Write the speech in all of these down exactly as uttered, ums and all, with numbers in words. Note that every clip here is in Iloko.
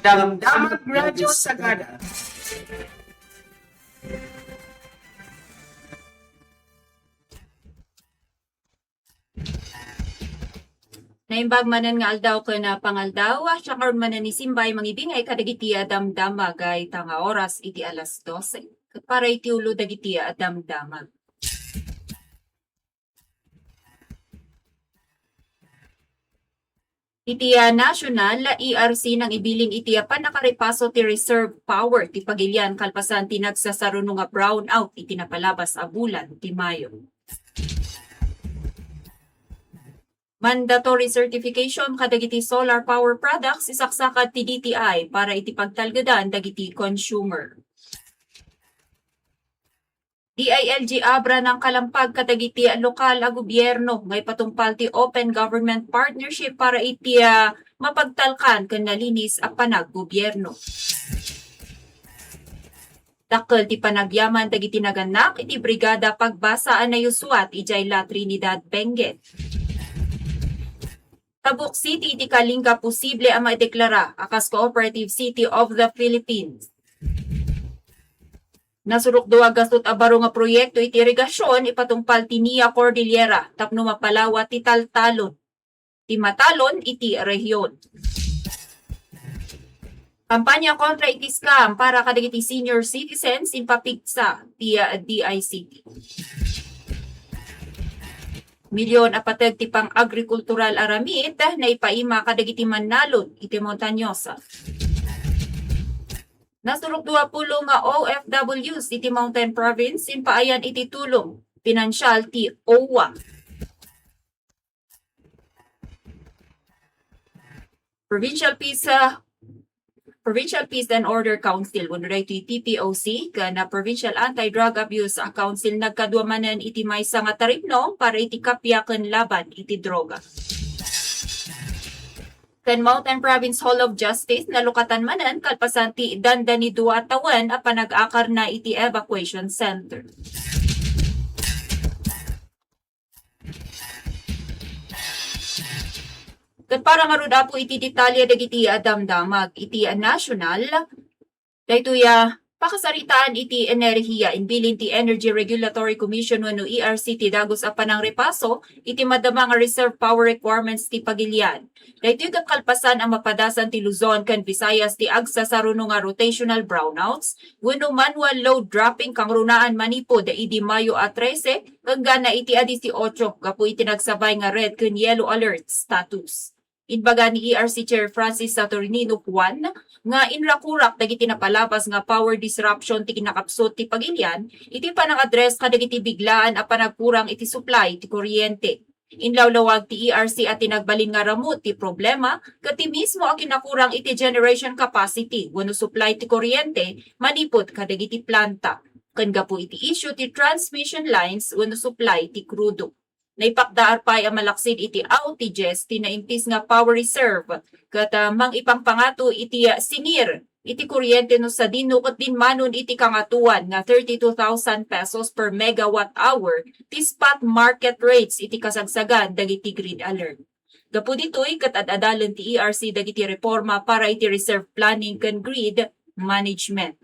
Damdamag Radyo Sagada. Naimbag manen nga aldaw ken, ah, pangaldaw, ah, siak ngarud manen ni Simbay mangibingay kadagiti, ah, damdamag, ah, ita nga oras iti alas dose. Ket para iti ulo dagiti, ah, damdamag. Iti, ah, national E R C nangibilin iti, ah, pannakarepaso ti reserve power ti pagilian kalpasan ti nagsasaruno nga brownout iti napalabas a bulan ti Mayo. Mandatory certification kadagiti solar power products isaksakad ti D T I para iti pagtalgedan dagiti consumer. D I L G abra nangkalampag kadagiti lokal a gobierno nga ipatungpal ti Open Government Partnership para iti, ah, mapagtalkan ken nalinis a panaggobiernona. Dakkel ti panagyaman dagiti nagannak iti Brigada Pagbasa a nayusuat idiay La Trinidad, Benguet. Tabuk City iti Kalinga posible a maideklara a kas Cooperative City of the Philippines. Nasurok dua gasut a baro nga proyekto iti irigasion ipatungpal ti Nia Cordillera tapno mapalawa ti taltalon, ti matalon iti rehiyon. Kampanya kontra iti scam para kadagiti senior citizens impapigsa ti, ah, D I C T. Milyon a pateg ti pang-agrikultural a ramid naipaima kadagiti mannalon iti Montañosa. Nasurok dua pulo nga O F Ws iti Mountain Province impaayan iti tulong pinansial ti O W A. Provincial Peace, ah, Provincial Peace and Order Council wenno daytoy P P O C ken, ah, Provincial Anti-Drug Abuse, ah, Council nagkadua manen iti maysa nga taripnong para iti kappia ken laban iti droga. Ken Mountain Province Hall of Justice nalukatan manen kalpasan ti dandani dua a tawen a panag-akarna iti evacuation center. Ket para ngarud, Apo, iti detalye dagiti, ah, damdamag iti, ah, national, daytoy, ah, pakasaritaan iti enerhiya, imbilin ti Energy Regulatory Commission wenno E R C ti dagus a panangrepaso iti madama nga reserve power requirements ti pagilian. Daytoy ket kalpasan a mapadasan ti Luzon ken Visayas ti agsasaruno nga rotational brownouts wenno manual load dropping kangrunaan manipud idi Mayo a trese enggana iti a dieciocho gapu iti nagsabay nga red ken yellow alert status. Imbaga ni E R C Chair Francis Saturnino Juan nga inrakurak dagiti napalabas nga power disruption ti kinakapsut ti pagilian iti panang-address kadagiti biglaan a panagkurang iti supply ti kuryente. Inlawlawag ti E R C a ti nagbalin nga ramut ti problema ket ti mismo a kinakurang iti generation capacity wenno supply ti kuryente manipud kadagiti planta ken gapu iti issue ti transmission lines wenno supply ti krudo. Naipakdaar pay a malaksid iti outages ti naimpis nga power reserve ket, ah, mangipangpangato iti, ah, singir iti kuryente no sadino ket dinmanon iti kangatoan nga thirty-two thousand pesos per megawatt hour ti spot market rates iti kasagsagan dagiti grid alert. Gapu ditoy ket ad-adalen ti E R C dagiti reforma para iti reserve planning ken grid management.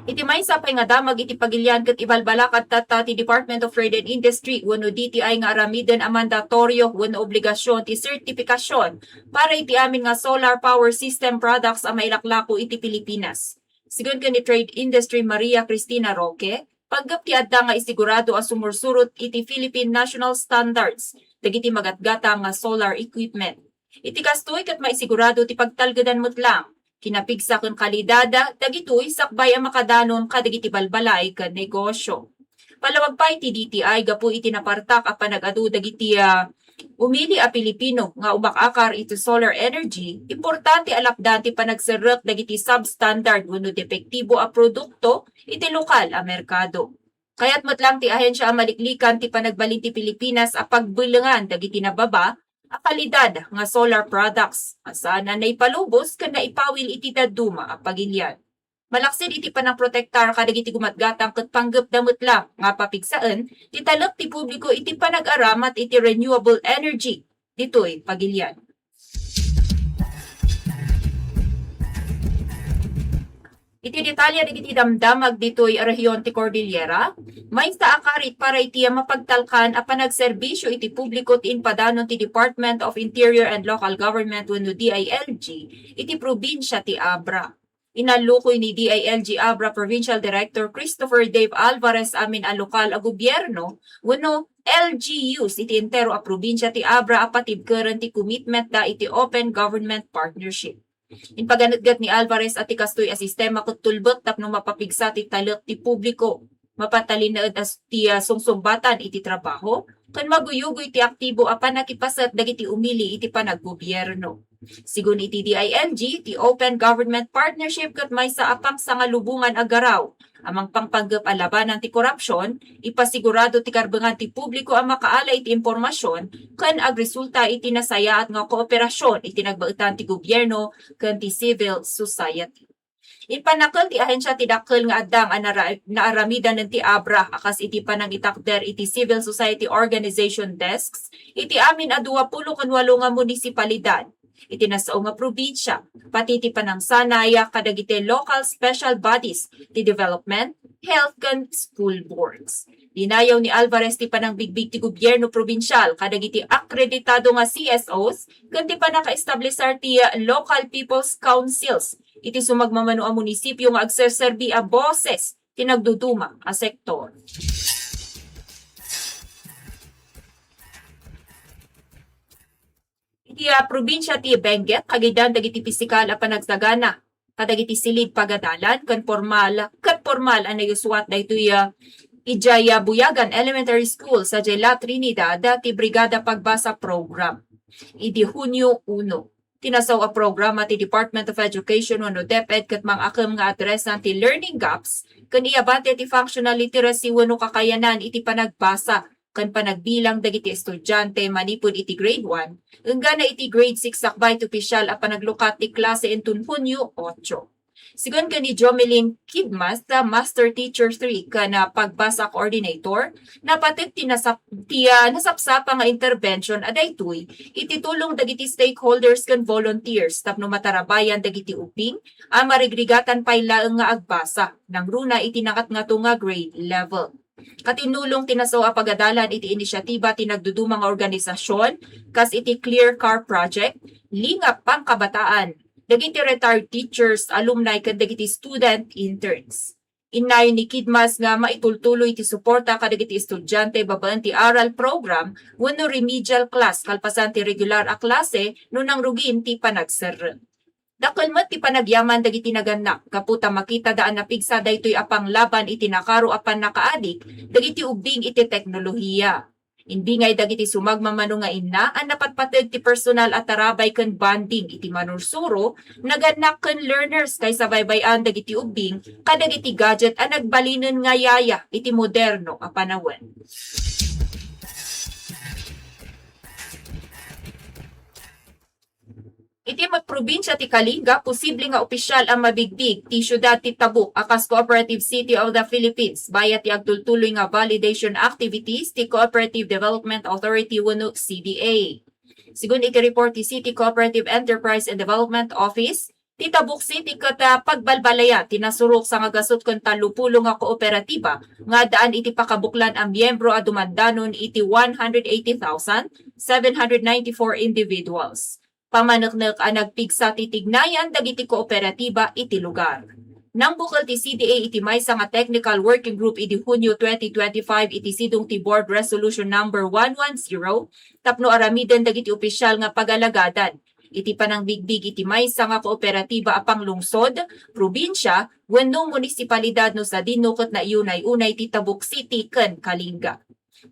Iti maysa pay nga damag iti pagilian ket ibalbalakad tatta ti Department of Trade and Industry wenno D T I nga aramiden a mandatorio wenno obligasion ti sertipikasion para iti amin nga solar power system products a mailaklako iti Pilipinas. Sigun ken ni Trade Industry Maria Cristina Roque, paggep ti adda nga isigurado a sumursurot iti Philippine National Standards dagiti magatgatang nga solar equipment. Iti kastoy ket maisigurado ti pagtalgedan met lang, kinapigsa ken kalidad dagitoy sakbay a makadanon kadagiti balbalay ken negosio. Palawag pay ti D T I gapu iti napartak a panag-adu dagiti, ah, umili a Pilipino nga umakakar iti solar energy, importante a lapdan ti panagserrek dagiti substandard wenno depektibo a produkto iti lokal a merkado. Kayat met lang ti ahensya a maliklikan ti panagbalin ti Pilipinas a pagbelengan dagiti nababa a kalidad nga solar products a saan a naipalubos ken naipawil iti dadduma a pagilian. Malaksid iti panangprotektar kadagiti gumatgatang ket panggepda met lang nga papigsaen ti talek ti publiko iti panag-aramat iti renewable energy ditoy pagilian. Iti detalye dagiti damdamag ditoy rehiyon ti Cordillera, maysa a karit para iti mapagtalkan a panagserbisyo iti publiko ti impadanon ti Department of Interior and Local Government wenno D I L G iti probinsia ti Abra. Inallukoy ni D I L G Abra Provincial Director Christopher Dave Alvarez amin a lokal a gobierno wenno L G Us iti entero a probinsia ti Abra a patibkeren ti commitment da iti Open Government Partnership. Impaganetget ni Alvarez a ti kastoy a sistema ket tulbek tapno mapapigsa ti talek ti publiko. Mapatalinaed a s-, ti, ah, sungsungbatan iti trabaho ken maguyugoy ti aktibo a pannakipaset dagiti umili iti panaggobierno. Sigun iti D I L G, ti Open Government Partnership ket maysa a pangsangalubongan a garaw a mangpangpanggep a labanan ti korupsion, ipasigurado ti karbengan ti publiko a makaala iti impormasion ken agresulta iti nasayaat nga kooperasion iti nagbaetan ti gobierno ken ti civil society. Impanakel ti ahensia ti dakkel nga addang a nara-, naaramidanen ti Abra a kas iti panangitakder iti civil society organization desks iti amin a dua pulo ken walo nga munisipalidad iti nasao nga probinsia, pati ti panangsanay kadagiti local special bodies ti development, health, ken school boards. Dinayaw ni Alvarez ti panangbigbig ti gobierno probinsial kadagiti akreditado nga C S Os ken ti pannakaestablisar ti Local People's Councils iti sumagmamano a munisipio nga agserserbi a boses ti nagduduma a sektor. Iti, ah, probinsia ti Benguet, kagidan dagiti pisikal a panagsagana kadagiti silid pagadalan ken pormal, ket pormal a nayuswat daytoy, ah, idiay, ah, Buyagan Elementary School sadiay La Trinidad ti Brigada Pagbasa Program idi Hunyo uno. Ti nasao a programa ti Department of Education wenno DepEd ket mangakem nga adresan ti learning gaps ken iyabate ti functional literacy wenno kakayanan iti panagbasa ken panagbilang dagiti estudiante manipud iti grade one enggana iti grade six sakbay ti opisyal a panaglukat ti klase inton Hunyo ocho. Sigun ken ni Jomelyn Kidmas, a Master Teacher three ken, ah, Pagbasa Coordinator, napateg ti nasap-, ti, ah, nasapsapa nga intervention a daytoy iti tulong dagiti stakeholders ken volunteers tapno matarabayan dagiti ubing a marigrigatan pay laeng nga agbasa, nangruna iti nangatngato nga grade level. Katinulong ti nasao a pagadalan iti inisiatiba ti nagduduma nga organisasyon, kas iti Clear Car Project, Lingap Pangkabataan, dagiti retired teachers, alumni, ken dagiti student interns. Innayon ni Kidmas nga maitultuloy ti suporta kadagiti estudiante babaen ti aral program wenno remedial class kalpasan ti regular a klase no nangrugin ti panagserrek. Dakkel met ti panagyaman dagiti nagannak gapu ta makitada a napigsa daytoy a panglaban iti nakaro a pannakaadik dagiti ubbing iti teknolohiya. Imbingay dagiti sumagmamano nga inna a napatpateg ti personal a tarabay ken bonding iti manursuro, nagannak ken learners kaysa baybay-an dagiti ubbing kadagiti gadget a nagbalinen nga yaya iti moderno a panawen. Iti met-, probinsia ti Kalinga, posible nga opisyal a mabigdig ti siudad ti Tabuk a kas Cooperative City of the Philippines bayat ti agtultuloy nga validation activities ti Cooperative Development Authority wenno C D A. Sigun iti report ti City Cooperative Enterprise and Development Office, ti Tabuk City ket, ah, pagbalbalian ti nasurok sangagasut ken tallopulo nga kooperatiba nga addaan iti pakabuklan a miyembro a dumandanon iti one hundred eighty thousand seven hundred ninety-four individuals. Pamaneknek a nagpigsa ti tignayan dagiti kooperatiba iti lugar. Nangbukel ti C D A iti maysa nga technical working group idi Hunyo twenty twenty-five iti sidong ti Board Resolution Number one one zero tapno aramiden dagiti opisyal nga pagalagadan iti panangbigbig iti maysa nga kooperatiba a panglungsod, probinsia, wenno munisipalidad no sadino ket naiyunay-unay ti Tabuk City ken Kalinga.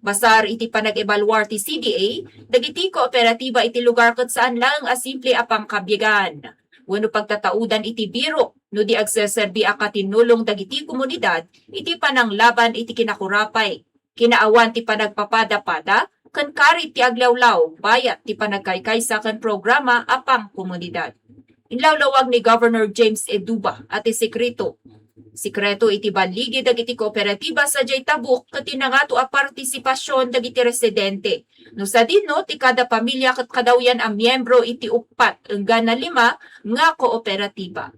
Basar iti panag-ebaluar ti C D A, dagiti kooperatiba iti lugar ket saan laeng a simple a pangkabigan wenno pagtataudan iti biro no di agserserbi a katinulong dagiti komunidad iti pananglaban iti kinakurapay, kinaawan ti panagpapada-pada, ken karit ti aglawlaw bayat ti panagkaykaysa ken programa a pangkomunidad. Inlawlawag ni Governor James Eduba a ti sekreto, sekreto iti balligi dagiti kooperatiba sadiay tabuk ket ti nangato a partisipasion dagiti residente. No sadino, ti kada pamilia ket kadawyan a miembro iti uppat enggana lima nga kooperatiba.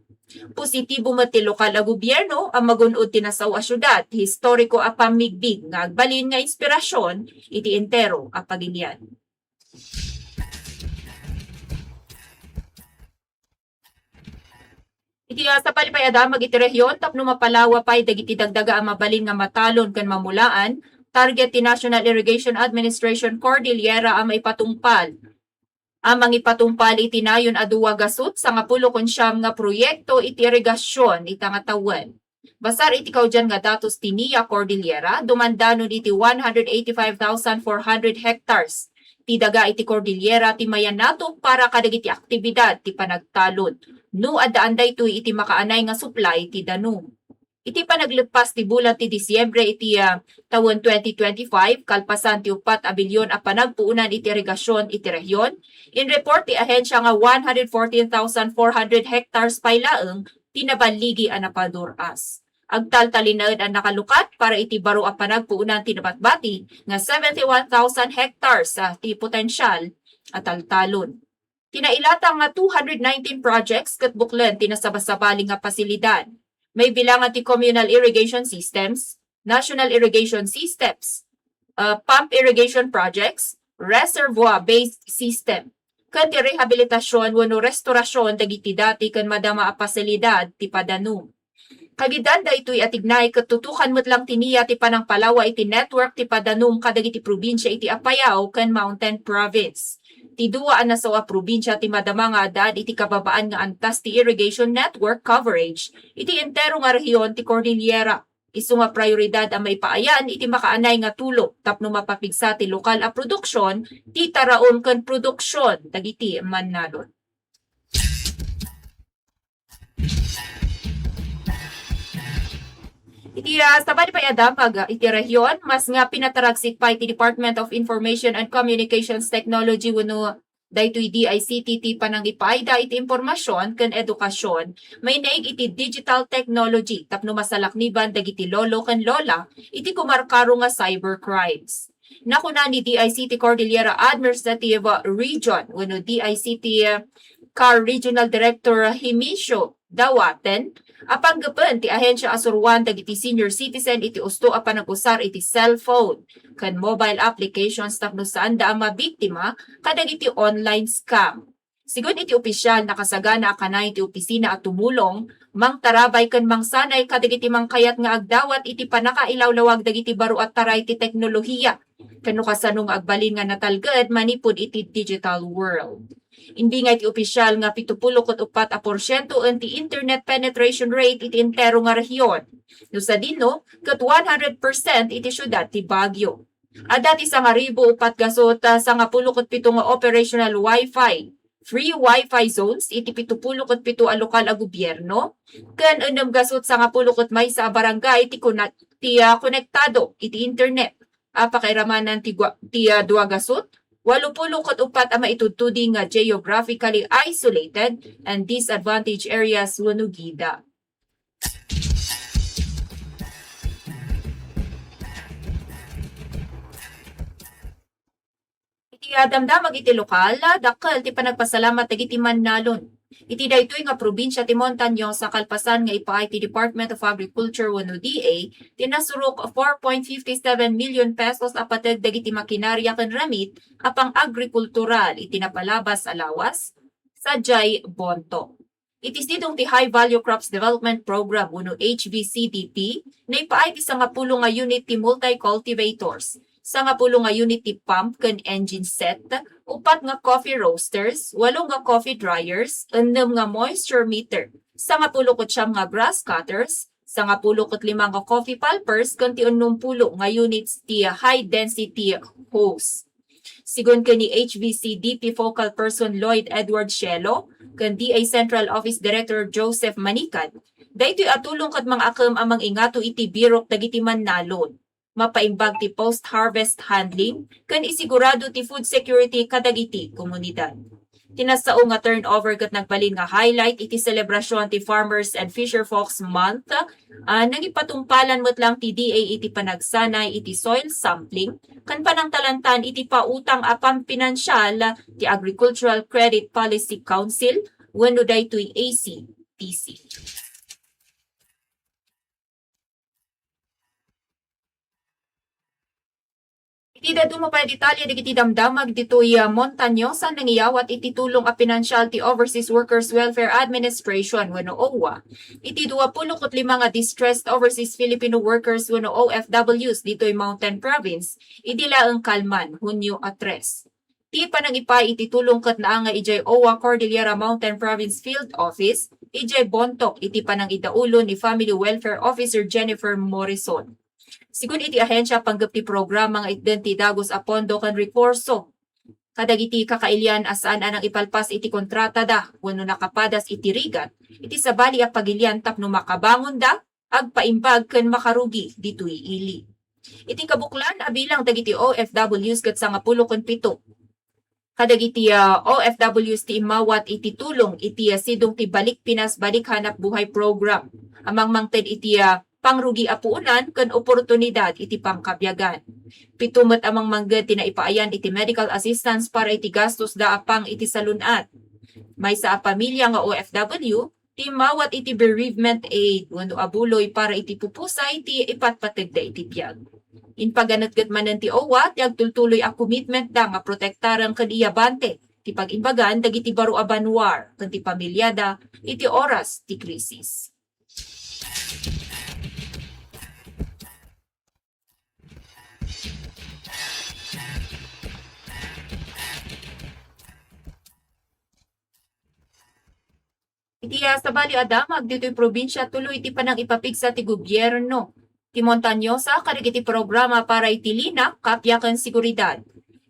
Positibo met ti lokal a gobierno a magun-od ti nasao a siudad, ti historiko a pammigbig nga agbalin nga inspirasion iti entero a pagilian. Iti, ah, sabali pay a damag iti rehiyon tapno mapalawa pay dagiti dagdaga a mabalin nga matalon ken mamulaan, target ti National Irrigation Administration Cordillera a maipatungpal a mangipatungpal iti nayon a dua gasut sangapulo ken siam nga proyekto iti irigasion ita nga tawen. Basar iti kaudian nga datos ti NIA Cordillera, dumandanon iti one hundred eighty-five thousand four hundred hectares ti daga iti Cordillera ti mayanato para kadagiti aktibidad ti panagtalon no addaan daytoy iti makaanay nga supply ti danum. Iti panagleppas ti bulan ti Disiembre iti, ah, tawen twenty twenty-five, kalpasan ti uppat a bilyon a panagpuonan iti irigasion iti rehiyon, inreport ti ahensia nga one hundred fourteen thousand four hundred hectares pay laeng ti naballigi a napadur-as. Agtaltalinaed a nakalukat para iti baro a panagpuonan ti nabatbati nga seventy-one thousand hectares, ah, ti potensial a taltalon. Ti nailatang nga two hundred nineteen projects ket buklen ti nasabasabali nga pasilidad. Maibilangan ti communal irrigation systems, national irrigation systems, uh, pump irrigation projects, reservoir-based system, ken ti rehabilitasion wenno restorasion dagiti dati ken madama a pasilidad ti padanum. Kagiddan daytoy a tignay ket tutukan met lang ti NIA ti panangpalawa iti network ti padanum kadagiti probinsia iti Apayao ken Mountain Province. Ti dua a nasao a probinsia ti madama nga addaan iti kababaan nga antas ti irrigation network coverage iti entero nga rehiyon ti Cordillera. Isu nga prioridad a maipaayan iti makaanay nga tulong tapno mapapigsa ti lokal a produksion ti taraon ken produksion dagiti mannalon. Iti, ah, sabali pay a damag, ah, iti rehiyon, mas nga pinataragsik pay ti Department of Information and Communications Technology wenno daytoy D I C T ti panangipaayda iti impormasion ken edukasion mainaig iti digital technology tapno masalakniban dagiti lolo ken lola iti kumarkaro nga cybercrimes. Nakuna ni D I C T Cordillera Administrative Region wenno D I C T CAR Regional Director Himisio Dawaten a panggepen ti ahensia a suroan dagiti senior citizen iti usto a panag-usar iti cellphone ken mobile applications tapno saanda a mabiktima kadagiti online scam. Sigun iti opisial, nakasagana a kanayon ti opisina a tumulong, mangtarabay ken mangsanay kadagiti mangkayat nga agdawat iti pannakailawlawag dagiti baro a taray ti teknolohiya ken no kasano nga agbalin nga natalged manipud iti digital world. Imbingay ti opisial nga pitupulo ket uppat a porsientoen ti internet penetration rate iti entero nga rehiyon. No sadino, ket one hundred percent iti siudad ti Baguio. Adda ti sangaribu uppat gasut, ah, sangapulo ket pito nga operational Wi-Fi, free Wi-Fi zones iti pitupulo ket pito a lokal a gobierno, ken ennem gasut sangapulo ket maysa a barangay ti kuna-, ti, ah, konektado iti internet. A pakairamanan ti gua-, ti, ah, dua gasut, walopulo ket uppat a maitudtudi nga geographically isolated and disadvantaged areas wenno GIDA. Iti, ah, damdamag iti lokal, ah, dakkel ti panagpasalamat dagiti mannalon. Iti daytoy nga probinsia ti Montañosa, kalpasan nga ipaay ti Department of Agriculture wenno D A ti nasurok four point fifty seven million pesos a pateg dagiti makinaria ken ramit a pang-agrikultural iti napalabas a lawas sadiay Bonto. Iti sidong ti High Value Crops Development Program wenno H V C D P, naipaay ti sangapulo nga unit ti multi-cultivators, sangapulo nga unit ti pump ken engine set, upat nga coffee roasters, walo nga coffee dryers, ennem nga moisture meter, sangapulo ket siam nga grass cutters, sangapulo ket lima nga coffee pulpers, ken ti ennumpulo nga units ti high density hose. Sigun ken ni H V C D P focal person Lloyd Edward Shelo ken D A Central Office Director Joseph Manikan, daytoy a tulong ket mangaakem a mangingato iti birok dagiti mannalon. Mapaimbag ti post-harvest handling ken isigurado ti food security kadagiti komunidad. Ti nasao nga turnover ket nagbalin nga highlight iti selebrasyon ti Farmers and Fisherfolks Month, ah, nangipatungpalan met lang ti D A iti panagsanay iti soil sampling ken panangtalantan iti pautang a pampinansial ti Agricultural Credit Policy Council wenno daytoy A C P C. Iti dadduma pay a detalye dagiti damdamag ditoy, ah, Montañosa nangiyawat iti tulong a pinansial ti Overseas Workers Welfare Administration wenno owa iti dua pulo ket lima nga distressed overseas Filipino workers wenno O F Ws ditoy Mountain Province idi laeng kalman, Hunyo a tres. Ti panangipay iti tulong ket naangay idiay owa Cordillera Mountain Province Field Office idiay Bontoc iti panangidaulo ni Family Welfare Officer Jennifer Morrison. Sigun iti ahensia, panggep ti programa nga itden ti dagus a pondo ken rekurso kadagiti kakailian a saan a nangipalpas iti kontratada wenno nakapadas iti rigat iti sabali a pagilian tapno makabangonda, agpaimbag ken makarugi ditoy ili. Iti kabuklan a bilang dagiti O F Ws ket sangapulo ken pito kadagiti, ah, O F Ws ti immawat iti tulong iti, ah, sidong ti Balik Pinas, Balik Hanapbuhay Program a mangmangted iti, ah, pangrugi a puonan ken oportunidad iti pangkabiagan. Pito met a mangmangged ti naipaayan iti medical assistance para iti gastosda a pang iti salun-at. Maysa a pamilya nga O F W, ti immawat iti bereavement aid wenno abuloy para iti pupusay ti ipatpategda iti biag. Impaganetget manen ti owa ti agtultuloy a commitmentda nga protektaren ken iyabante ti pagimbagan dagiti baro a banua ken ti pamilyada iti oras ti krisis. Iti, ah, sabali a damag ditoy probinsia, tuloy ti panangipapigsa ti gobierno ti Montañosa kadagiti programa para iti linak, kappia ken seguridad.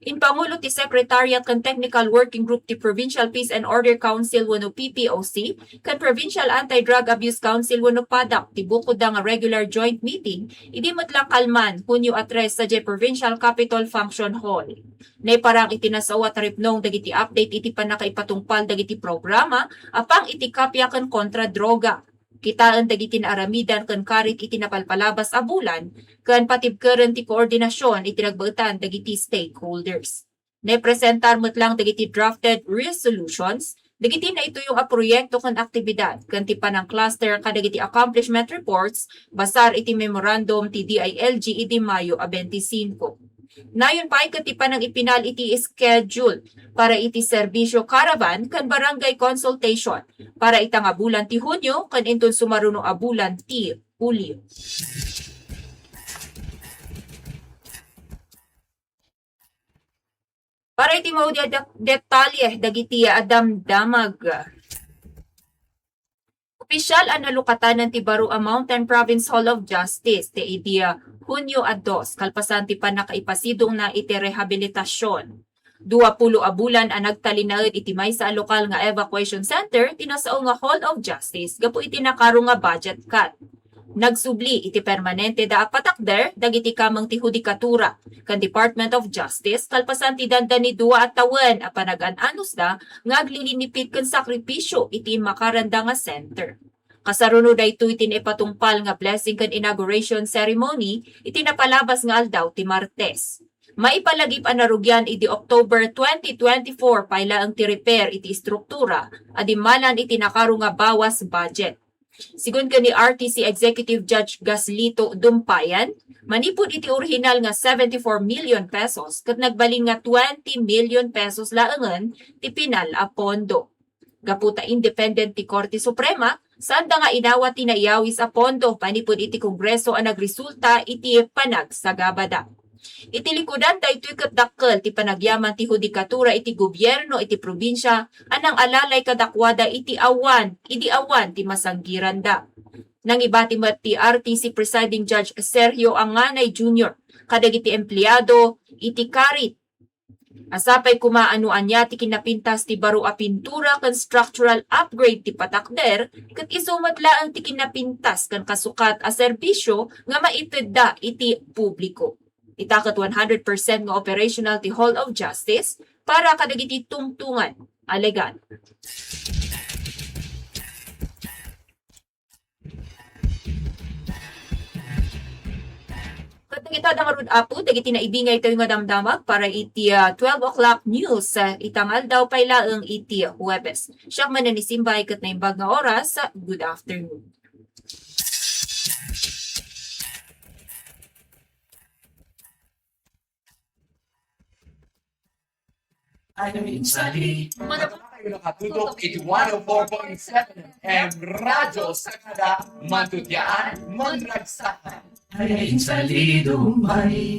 Impangulo ti Secretariat ken Technical Working Group ti Provincial Peace and Order Council wenno P P O C ken Provincial Anti-Drug Abuse Council wenno PADAC ti bukodda nga regular joint meeting idi met lang kalman, Hunyo a tres, sadiay Provincial Capitol Function Hall. Naiparang iti nasao a taripnong dagiti update iti pannakaipatungpal dagiti programa a pang iti kappia ken kontra droga. Kitaen dagiti naaramidan ken karit iti napalpalabas a bulan ken patibkeren ti koordinasion iti nagbaetan dagiti stakeholders. Naipresentar met lang dagiti drafted resolutions dagiti naituyong a proyekto ken aktibidad ken ti panangcluster kadagiti accomplishment reports basar iti memorandum ti D I L G idi Mayo a twenty-five. Nayon pay ket ti panangipinal iti schedule para iti serbisyo caravan ken barangay consultation para ita nga bulan ti Hunyo ken inton sumaruno a bulan ti Hulio. Para iti maudi a det-, detalye dagiti a damdamag. Opisyal a nalukatanen ti baro a Mountain Province Hall of Justice ti idi Hunyo a dos, kalpasan ti pannakaipasidongna iti rehabilitasion. Dua pulo a bulan a nagtalinaed iti maysa a lokal nga evacuation center ti nasao nga Hall of Justice gapu iti nakaro nga budget cut. Nagsubli iti permanenteda a patakder dagiti kameng ti hudikatura ken Department of Justice kalpasan ti dandani dua a tawen a panagan-anosda nga aglilinipit ken sakripisyo iti immakaranda nga center. Kasaruno daytoy ti naipatungpal nga blessing ken inauguration ceremony iti napalabas nga aldaw ti Martes. Maipalagip a narugian idi October twenty twenty-four pay laeng ti repair iti istruktura a dimmalan iti nakaro nga bawas budget. Sigun ken ni R T C Executive Judge Gaslito Dumpayan, manipud iti orihinal nga seventy-four million pesos ket nagbalin nga twenty million pesos laengen ti pinal a pondo. Gapu ta independent ti Korte Suprema, saanda nga inawat ti naiyawis a pondo manipud iti Kongreso a nagresulta iti panagsagabada. Iti likudan daytoy ket dakkel ti panagyaman ti hudikatura iti gobierno iti probinsia a nangalalay kadakuada iti awan, idi awan ti masanggiranda. Nangibati met ti R T C Presiding Judge Sergio Anganay Junior kadagiti empleado iti karit a sapay koma a no ania ti kinapintas ti baro a pintura ken structural upgrade ti patakder, ket isu met laeng ti kinapintas ken kasukat a serbisyo nga maitedda iti publiko. Ita ket one hundred percent nga operational ti Hall of Justice para kadagiti tungtungan a legal. Ket dagita da ngarud, Apo, dagiti naibingaytayo nga damdamag para iti, ah, twelve o'clock news, ah, ita nga aldaw pay laeng iti Huwebes. Siak manen ni Simbay ket naimbag nga oras. Good afternoon. Ay, insali. Mano kayo nakatutok iti one oh four point seven F M Radyo Sagada, Mantudyan, Manragsakan. Ay, insali, dumay.